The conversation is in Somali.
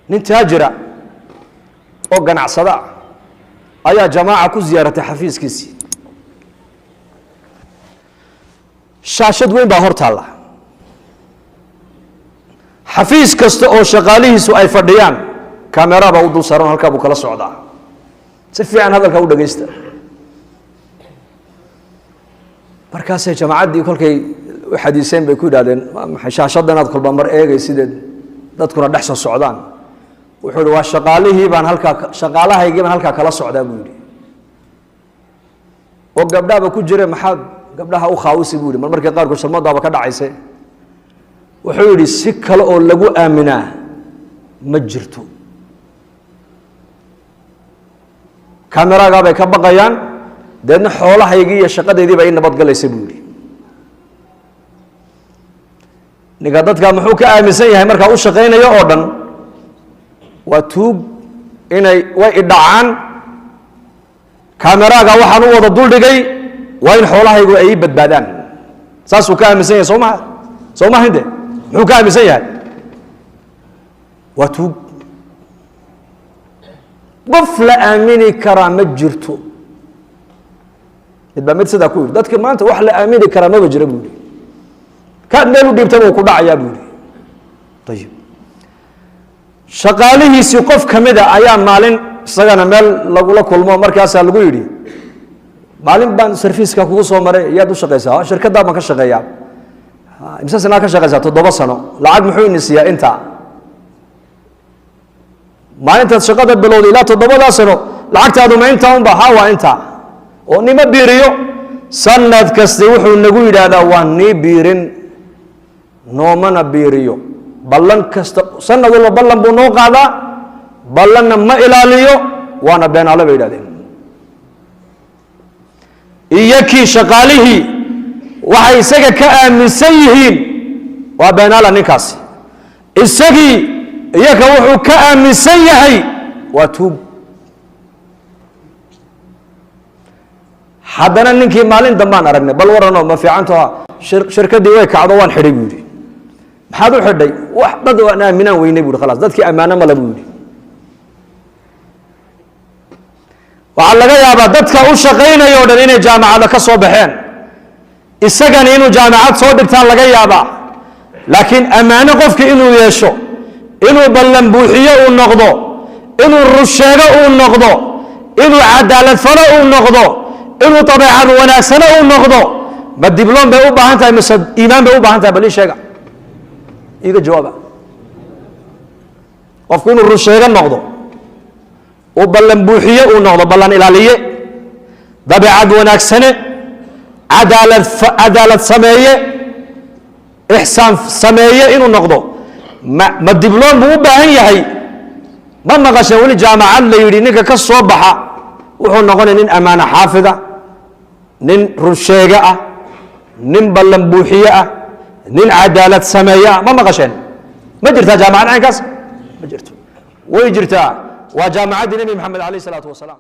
Nin taajira oo ganacsada ah ayaa jamaaca ku ziyaaratay xafiiskiisii. Shaashad weyn baa hor taalla. Xafiis kasta oo shaqaalihiisu ay fadhiyaan kamera baa u dul saaran, halkaa buu kala socdaa. Si fiican hadalkaa u dhegeysta. Markaasay jamaacaddii kolkay u xadiiseen bay ku yidhahdeen, waa maxay shaashadanaad kolba mar eegay sideed dadkuna dhex soo socdaan? Wuxuu yihi, waa shaqaalihii baan halkaa, shaqaalahaygii baan halkaa kala socdaa, buu yidhi. Oo gabdhahaba ku jire, maxaad gabdhaha u khaawisi, buu yidhi. Mar markii qaarkood sharmadaaba ka dhacayse. Wuxuu yidhi, si kale oo lagu aaminaa ma jirto, kameraagaa bay ka baqayaan, deedna xoolahaygii iyo shaqadeydii baa ii nabadgalaysa, buu yidhi. Ninka dadka muxuu ka aaminsan yahay markaa u shaqaynayo oo dhan waa tuug, inay way idhacaan, kameraaga waxaan u wada duldhigay waa in xoolahaygu ay ii badbaadaan. Saasuu ka aaminsan yahay, soo maha? Soo maha hinde? Muxuu ka aaminsan yahay? Waa tuug. Qof la aamini karaa ma jirto. Mid baa mid sidaa ku yidhi, dadka maanta wax la aamini karaa maba jira, buu yidhi. Kaad meel u dhiibtaba uu ku dhacayaa, buu yidhi. Ayib, shaqaalihiisii qof ka mida ayaa maalin isagana meel lagula kulmo, markaasaa lagu yidhi, maalin baan sarfiiska kugu soo maray, yaad u shaqaysaa? Shirkaddaa baan ka shaqeeyaa. Imse sanaa ka shaqaysaa? 7 sano. Lacag muxuu ini siiyaa intaa? Maalintaad shaqada bilowday ilaa 7daa sano lacagtaadu ma intaa unba? Ha, waa intaa. Oo nima biiriyo? Sanad kasti wuxuu nagu yidhaahdaa waa nii biirin, noomana biiriyo. Ballan kasta, sanad walba ballan buu noo qaadaa, ballanna ma ilaaliyo, waana beenaale, bay yidhahdeen. Iyo kii shaqaalihii waxay isaga ka aaminsan yihiin waa beenaala ninkaasi, isagii iyaka wuxuu ka aaminsan yahay waa tuug. Haddana ninkii maalin dambaan aragnay, bal warano ma fiicanto, shirkaddii way kacdo, waan xidhay, buu yidhi. Maxaad u xidhay? Wax dad waan aaminaan weynay, bu yidhi. Khalaas, dadkii ammaano male, buu yidhi. Waxaa laga yaabaa dadka u shaqaynaya o dhan inay jaamacada ka soo baxeen, isagani inuu jaamacad soo dhigtaan laga yaabaa, laakiin ammaano qofki inuu yeesho, inuu ballan buuxiyo uu noqdo, inuu rusheego uu noqdo, inuu cadaalad falo uu noqdo, inuu dabeecad wanaagsano uu noqdo, ma dibloom bay u baahan tahay mise iimaan bay u baahan tahay? Bal ii sheega, iiga jawaaba. Qofku inuu rusheego noqdo, uu ballan buuxiye uu noqdo, ballan ilaaliye, dabeecad wanaagsane, cadaalad sameeye, ixsaan sameeye inuu noqdo, ma dibloom buu u baahan yahay? Ma maqasheen weli jaamacad la yidhi ninka ka soo baxa wuxuu noqonaya nin ammaano xaafida, nin runsheege ah, nin ballan buuxiye ah, nin cadaalad sameeye ah? Ma maqasheen? Ma jirtaa jaamacad caynkaas? Ma jirto. Way jirtaa, waa jaamacaddii Nebi Maxamed alayh isalaatu wasalaam.